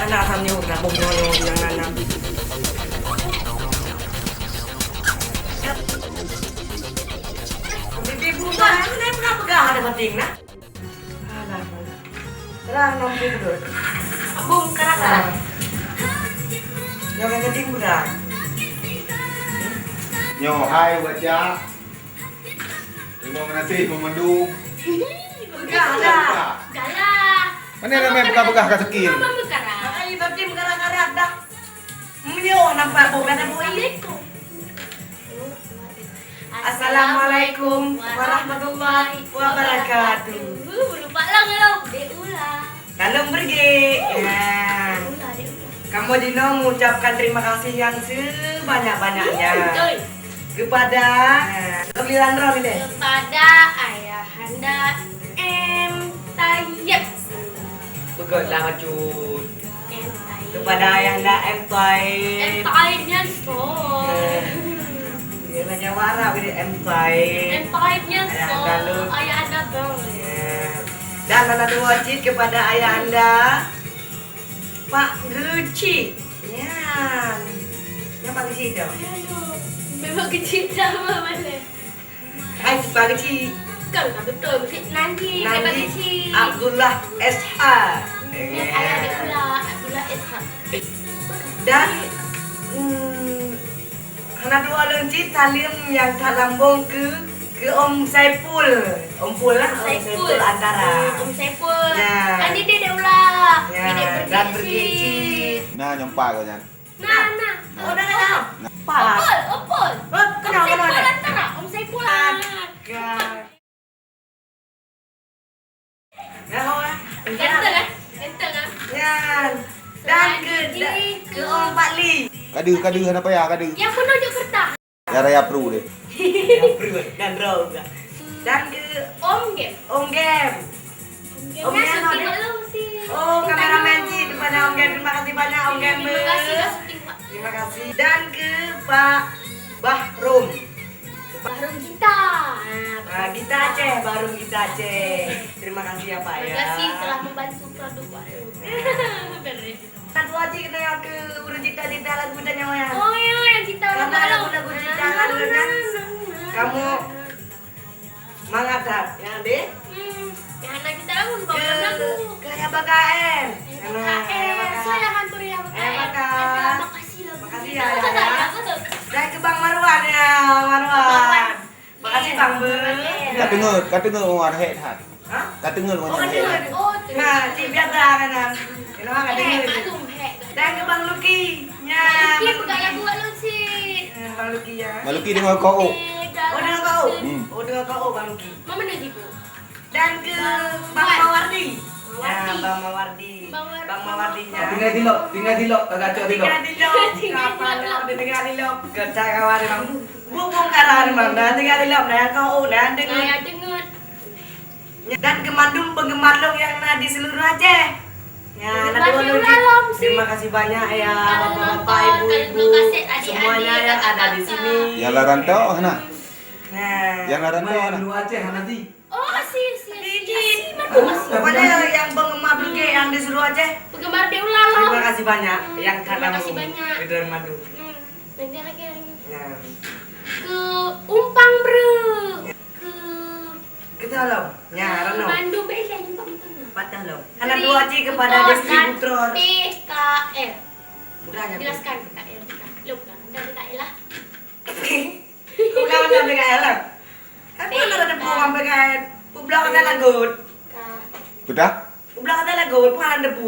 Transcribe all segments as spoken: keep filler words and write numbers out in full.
Anak kami udah nabung nyolong yang nanam. Bibi bunga, kenapa pegang ada penting nak? Alah, alah. Terang nombor dulu. Bung karak-karak. Nyoe ka geuting budak. Nyoe hai wajah. Terima kasih memandu. Pegang dah. Galak. Mana ramai pegang-pegang ka sekil? Mama berkarak. Makanya berarti berkarak-karak dah. Meunyoe nampak boh kata bui. Assalamualaikum warahmatullahi wabarakatuh. Uh, lupa lah kalau dek ulang. Kalau pergi, ya. Dek ulang, dek ulang. Kamu dino mengucapkan terima kasih yang sebanyak-banyaknya. Hmm, betul. Kepada, ya, kepada Ayahanda M Tayyib. Begot lah, Cut. Kepada Ayahanda M Taib. M Taib nyan soe? Eh, dia macam Arab dia, M Taib. M Taib nyan soe? Ayahanda Lutfi. Ayahanda Bang. Eh, dan hana dua cit kepada Ayahanda Pak Geuchik. Nyan. Nyan Pak Geuchik tu. Aduh, memang kecil sama mana? Hai, Pak Geuchik. Kan tak betul, mesti Nanji, Pak Geuchik. Abdullah S H. Ni ayah dia pula, Abdullah S H. Dan, hmm, hana dua lôn cit, saleuem nyang that lambong keu, keu Om Saipul. Om Pul lah, Om Saipul Antara. Hmm, Om Saipul. Nah. Kan dia, dia ulang. Ya, dia dan Geuchik. Nah, nyampa kau nyan. Nah, nah. Oh, dah, dah, dah. Nah. Opol, Opol. Oh, kenal, kenal, Saipul kenal. Antara, Om Saipul. Agak. Ganteng, eh? Ganteng, eh? Nyan. Dan ke, ke Om Fadli. Kade, kade, hana payah, kade. Yang penuh juk kertas. Ya raya pru deh. Ya pru dan rau juga. Dan ke Om Gem. Om Gem. Om Gem. Om Gem. Oh, kameramen cit, kepada Om Gem. Terima kasih banyak, Om Gem. Terima kasih dah syuting, Pak. Terima kasih. Dan ke Pak Bahrum. Bahrum Gita. Ah, Gita Aceh, Bahrum Gita Aceh. Terima kasih ya, Pak, ya. Terima kasih telah membantu produk Bahrum. Satu aja kita yang ke urut cita-cita lagu dan nyawa ya. Oh, ya, yang cita lagu. Karena lagu-lagu cita lagu kan. Kamu mangat dah, ya, deh. Hmm, yang anak kita lagu, ke, lagu. Ke Ayah Bakaen. Ayah Bakaen. Saya hantu Ayah Bakaen. Ayah Bakaen. Makasih lagu. Makasih ya, ya. Dan ke Bang Marwan ya, Marwan. Makasih, Bang Be. Ka teungeut, ka teungeut, oh, arhek that. Hah? Ka teungeut, oh, arhek that. Oh, nah, cik biasa kan, ah. Kenapa ka teungeut? Dan ke Bang Luki. Nya, Luki Bang peugah Luki. Lagu buat lôn cit. Eh, Bang Luki, ya. Bang Luki dengan kau. Oh, dengan kau? Hmm. Oh, dengan kau, Bang Luki. Mana mana sih, Bu? Dan ke Bang Mawardi. Mawardi. Ya, Bang Mawardi. Bang Mawardi. Bang Mawardi, ya. Tinggai di lop, tinggai di lop, agak cok di lop. Tinggai di lop. Tinggai di lop. Apa lo, tinggai di lop. Kata kawan, Bang. Bubung karan, Bang. Dah tinggai di lop, dah kau, dah dengar. Saya dengar. Dan ke mandum penggemar lôn nyang na di seluruh Aceh. Ya, penggemar lôn. Terima kasih banyak ya, bapak-bapak, ibu-ibu, semuanya yang ada di sini. Yang lam rantau, hana? Nah. Yang lam rantau, hana? Aceh, hana di. Oh, si, si, si, si, si, si. Pokoknya yang penggemar Bluegate yang di seluruh Aceh. Penggemar di ulang. Terima kasih banyak yang telah mendukung. Terima kasih banyak. Ridwan Madu. Hmm. Lagi, lagi, lagi. Ya. Ke Umpang Bru. Ke Kita lom. Ya, Rano. Mandum eh, saya jumpa betul. Patah lom. Hana dua aja kepada distributor. P K L. Udah, ya. Jelaskan P K L. Lom dah. Dah P K L lah. Udah, udah P K L lah. Kan pun ada debu orang P K L. Publoh kata lagut. Udah? Publoh kata lagut, pun ada debu.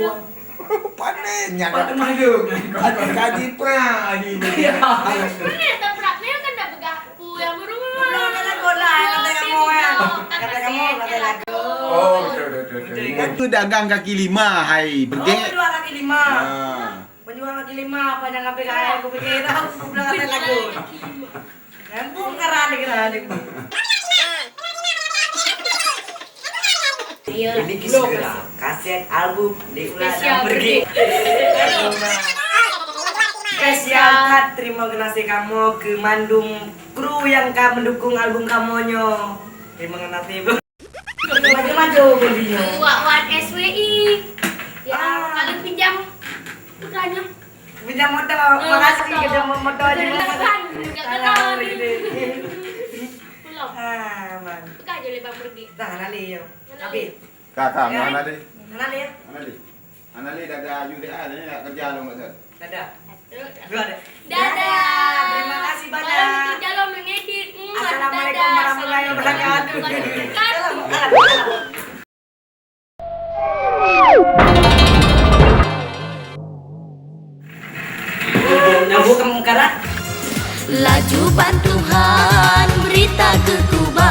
Panen nyan. Panen malu. Kaji-kaji pra ni. Ya. Mana tak prak ni kan dah pegang pu yang baru. Publoh kata lagut lah, kata kamu kan. Kata kamu kata lagut. Oh, betul, betul, betul. Itu dagang kaki lima, hai, Bluegate. Oh, dua kaki lima. Ah. Penjual kaki lima, apa jangan P K L, aku pikir tahu, aku bilang kata lagu. Nyambung ke rani ke rani. Iyalah. Ini kisah kaset album di Ulan Spesial Ambergi. Spesial that terima kasih kamu ke mandum kru yang ka mendukung album kamu nyo. Terima kasih, Bu. Maju-maju, Bu Dino. Wak Wan S W I. Ya, Ah. Kalian pinjam putranya. Pinjam motor. Eh, Makasih motor. Kerja motor aja. Kerja motor. Kerja Alah, motor. Gitu. Pulang. Ah, man. Buka aja leh Bang pergi. Dah, hana lé, yo. Hana lé. Tapi. Ka, ka, Ya. Hana lé. Hana lé, ya? Hana lé. Hana lé, dadah aju deh, ah, ni nak kerja lu maksud. Dadah. Dadah. Dadah. Dadah. Terima kasih banyak. Kalau nanti dalam mengedit, mm, Assalamualaikum dadah. Warahmatullahi wabarakatuh. Assalamualaikum warahmatullahi wabarakatuh. Salam, salam, salam. Nyambung ke mukarat. Laju ban Tuhan berita keu Kuba.